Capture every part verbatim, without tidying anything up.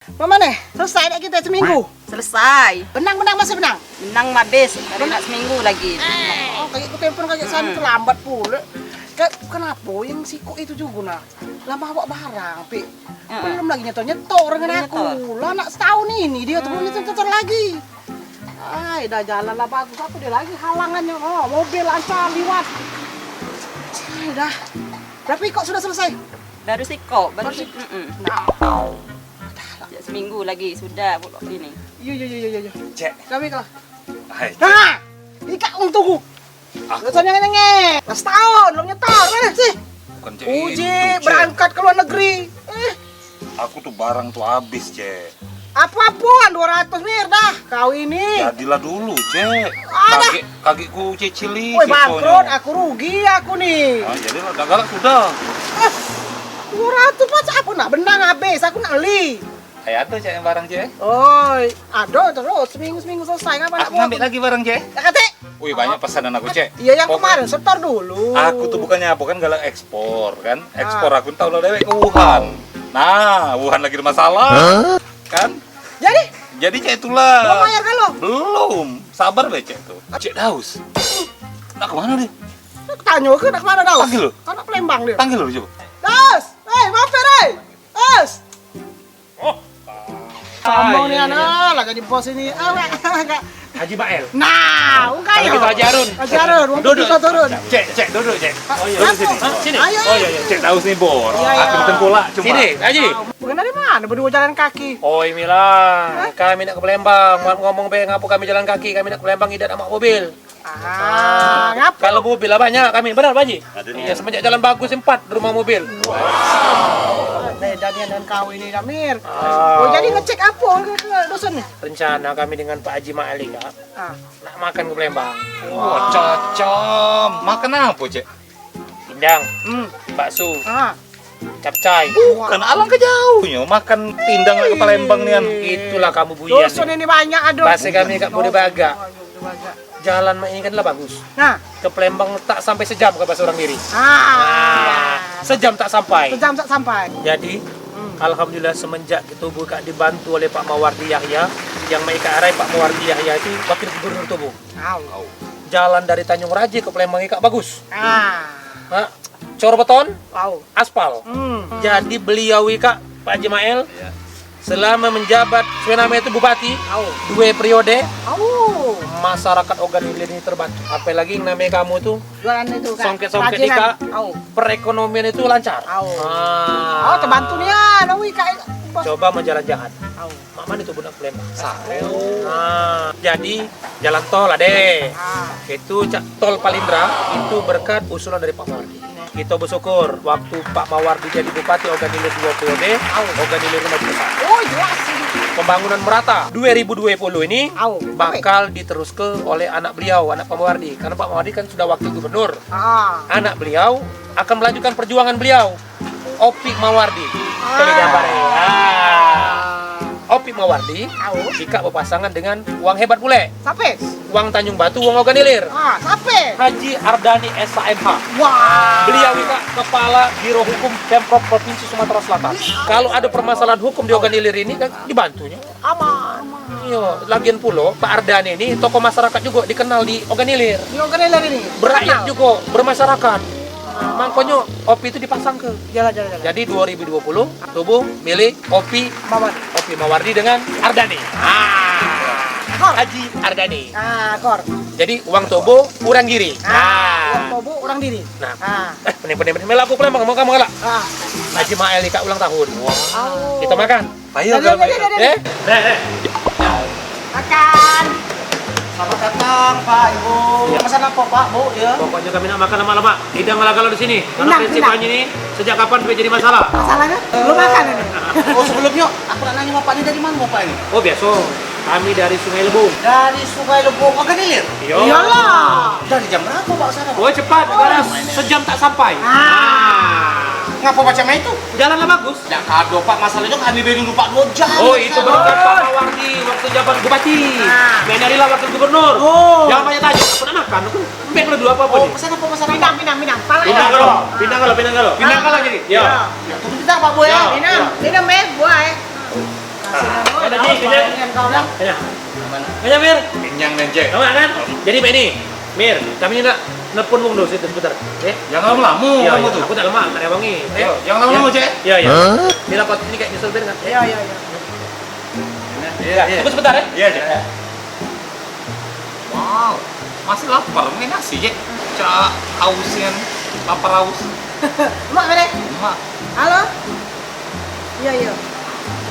Mama nih, selesai dak kita seminggu? Selesai. Benang, benang masih benang? Benang habis, ada nak seminggu lagi. Oh, kagek ku telepon kagek sana terlambat pula. Kayak kenapa yang sikok itu juga nah? Lah bawa barang, Pik. Belum lagi nyetor-nyetor dengan aku. Lah nak setahun ini dia tu belum nyetor-nyetor lagi. Ai, dah jalan lah bagus, apa dia lagi halangannya? Oh, mobil lancar liwat. Ai, dah. Berapa ikok sudah selesai? Baru sikok, baru Baru sik-, mm-mm. Nah. Dah lah. Sejak seminggu lagi sudah pulak sini. Yo, yo, yo, yo, yo, yo. Cek. Kami kau. Hai. Nah, ikak untukku. Aku Rasanya ngene. Setahun belum nyetor, mana sih? Bukan cek Uji itu, Cek. Berangkat ke luar negeri. Eh, Aku tuh barang tuh habis, Cek. Apa-apaan dua ratus mir dah kau ini. Jadilah dulu, Cek. Ada. Kaki, kakiku cecili Woi, bangkrut, aku rugi aku nih. Ah, jadilah dah galak sudah. Eh, dua ratus macam apa nak benang habis, aku nak beli. Hai, ada, Cek, yang barang, Cek? Oi, ada terus seminggu-seminggu selesai ngapa nak Aku ngambil lagi barang, Cek. Tak kate. Wih, banyak pesanan aku, Cek. Iya, yang Pokok- kemarin setor dulu. Aku tuh bukannya apa kan galak ekspor kan. Ekspor aku tahu lah dewek ke Wuhan. Nah, Wuhan lagi ada masalah. Kan? Jadi? Jadi, Cek, itulah. Belum bayar kan lo? Belum. Sabar be, Cek, tuh. Cek Daus. Nak kemana dia? Aku tanya ke nak kemana Daus? Panggil lo. Kau nak Palembang dia. Panggil lo coba. Daus, hei, mampir, hei. Daus. Oh. Sombong ni anak, lah jadi bos ini. Ah, Haji Mael. Nah, bukan Kalau gitu Haji Harun. Haji Harun, waktu Duduk. Kita turun. Cek, Cek, duduk, Cek. Oh, iya. Duduk sini. Hah, sini. Ayo, Oh, ayo. Iya, iya, Cek Daus nih, Bos. Iya, iya. Aku tengkulak cuma. Sini, Haji. Bukan dari mana berdua jalan kaki? Oh, inilah. Kami nak ke Palembang. Maaf ngomong be, ngapo kami jalan kaki? Kami nak ke Palembang, idak nak mak mobil. Ah, ngapa? Kalau mobil lah banyak kami, benar, Pak Haji? Ada ni. Iya, semenjak jalan bagus empat rumah mobil. Beda nian dengan kau ini, Damir. Ah. Oh, jadi ngecek apa ke, ke dosen ni? Rencana kami dengan Pak Haji Malik, Kak. Ah. Nak makan ke Palembang. Wah, cocom. Makan apa, Cek? Pindang, Hmm. bakso, Ah. capcai. Bukan, alangkah jauhnyo makan pindang nak ke Palembang nian. Itulah kamu buyan. Dosen ini banyak ada. Bahasa kami kat Bodebagak. Oh, Bodebagak. Jalan mak ini kan lah bagus. Nah. Ke Palembang tak sampai sejam ke bahasa orang diri. Ah. Nah, sejam tak sampai. Sejam tak sampai. Jadi, Hmm. alhamdulillah semenjak Tobo kak dibantu oleh Pak Mawardi Yahya, yang mak ikak arai Pak Mawardi Yahya itu wakil gubernur Tobo. Au. Jalan dari Tanjung Raja ke Palembang ikak bagus. Ah. Ha, cor beton, Au. aspal. Hmm. Jadi beliau ikak Pak Haji Mael Iya. selama menjabat, sebenarnya itu bupati, Au. dua periode, Au. masyarakat Ogan Ilir ini terbantu. Apalagi yang namanya kamu tuh, Jualan itu, Kak. songket-songket Kerajinan. ikak, Au. perekonomian itu lancar. Au. Ah. Au, terbantu nian, au, ikak. Coba mau jalan jahat. Au. Mak mano itu budak Palembang? Sarung. Ah, jadi jalan tol ade. Ah. Itu cak tol Palindra itu berkat usulan dari Pak Mawardi. Kita bersyukur waktu Pak Mawardi jadi bupati Ogan Ilir dua periode, Au. Ogan Ilir maju besar. Oh, jelas ini. Pembangunan merata dua ribu dua puluh ini Au. bakal diteruske oleh anak beliau, anak Pak Mawardi. Karena Pak Mawardi kan sudah wakil gubernur. Ah. Anak beliau akan melanjutkan perjuangan beliau. Opik Mawardi. Ah. Kali gambar ni. Ah. Opik Mawardi, Au. ikak berpasangan dengan wang hebat pule. Sape? Wang Tanjung Batu, wang Ogan Ilir. Ah, sape? Haji Ardani S H M H. Wah. Beliau ikak kepala Biro Hukum Pemprov Provinsi Sumatera Selatan. Kalau ada permasalahan hukum di Ogan Ilir ini kan dibantunya. Aman. Iya, lagian pulo Pak Ardani ini tokoh masyarakat juga dikenal di Ogan Ilir. Di Ogan Ilir ini. Berakyat Kenal. juga, bermasyarakat. Makanya Opi itu dipasang ke. Jalan, jalan, jalan. Jadi dua ribu dua puluh, Tobo milih Opi Mawar. Opi Mawardi dengan Ardani. Ah. Kor. Haji Ardani. Ah, kor. Jadi uang Tobo urang Giri. Ah, Ah. uang Tobo urang Giri. Nah. Ah. Eh, pening, pening, pening. Mela aku Palembang, mau kamu kalah. Ah. Haji Mael ikak ulang tahun. Wah. Oh. Kita makan. Ayo, Ayo, ayo, ayo, ayo. Eh? Eh, eh. Makan. Selamat datang, Pak, Ibu. Ya. Pesan apa, Pak, Bu, ya? Pokoknya kami nak makan lemak-lemak. Idang ala kalau di sini. Karena Idang, prinsip idang. kami ini sejak kapan duit jadi masalah? Masalahnya? Belum makan ini. Oh, sebelumnya aku nak nanya Bapak ini dari mana Bapak ini? Oh, biasa. Kami dari Sungai Lebong. Dari Sungai Lebong, Ogan Ilir? Iya. Iyalah. Dari jam berapa, Pak, sana, Pak? Oh, cepat. Oh, Karena main ya. sejam tak sampai. Ah. Ah. Ngapa macam itu? Jalanlah bagus. Ya kado, Pak, masalahnya kami be dulu, Pak, dua jam. Oh, itu berkat Pak Mawardi waktu jabat bupati. Ah. Main nyarilah wakil gubernur. Oh. Jangan banyak tanya, aku nak makan, aku bek dulu apa-apa Oh, nih. pesan apa, pesan apa? Pinang, pinang, pinang. Pala Pinang ya. kalau, pinang kalau, pinang kalau. Pinang kalau jadi. Ya. Ya. Ya, tunggu sebentar, Pak, Bu, ya. Ya. Pinang, pinang, eh, buah, eh. Kenyang? Kenyang. Kenyang, Mir? Kenyang nih, Cek. Lama kan? Jadi, Pak, ini, Mir, kami nak nelpon wong dulu situ sebentar. Eh? Jangan lama-lama, iya, kamu iya, tuh. Aku tak lama, tak ada wangi. Eh? Iya, jangan lama-lama, Cek. Iya, iya. Hah? Ini dapat ini kayak nyusul, Bir, kan? Iya, iya, iya. Iya, iya. Tunggu sebentar, ya. Iya, Cek. Iya. Wow, masih lapar. Ini nasi, Cek. Cak aus, kan? Lapar aus. Mak, mana? Mak. Halo? Iya, iya.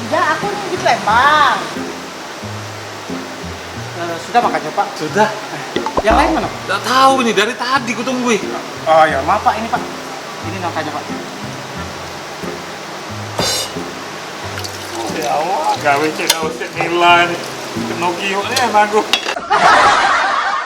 Iya, aku nih di Palembang. Eh, sudah makannya, Pak? Sudah. Yang lain mana? Nggak tahu ini, dari tadi ku tunggu. Oh, ya, maaf, Pak, ini, Pak. Ini nangkanya, Pak. Oh, ya Allah, gawe cek, gawe cek nilai nih. Pinocchio nih, aku.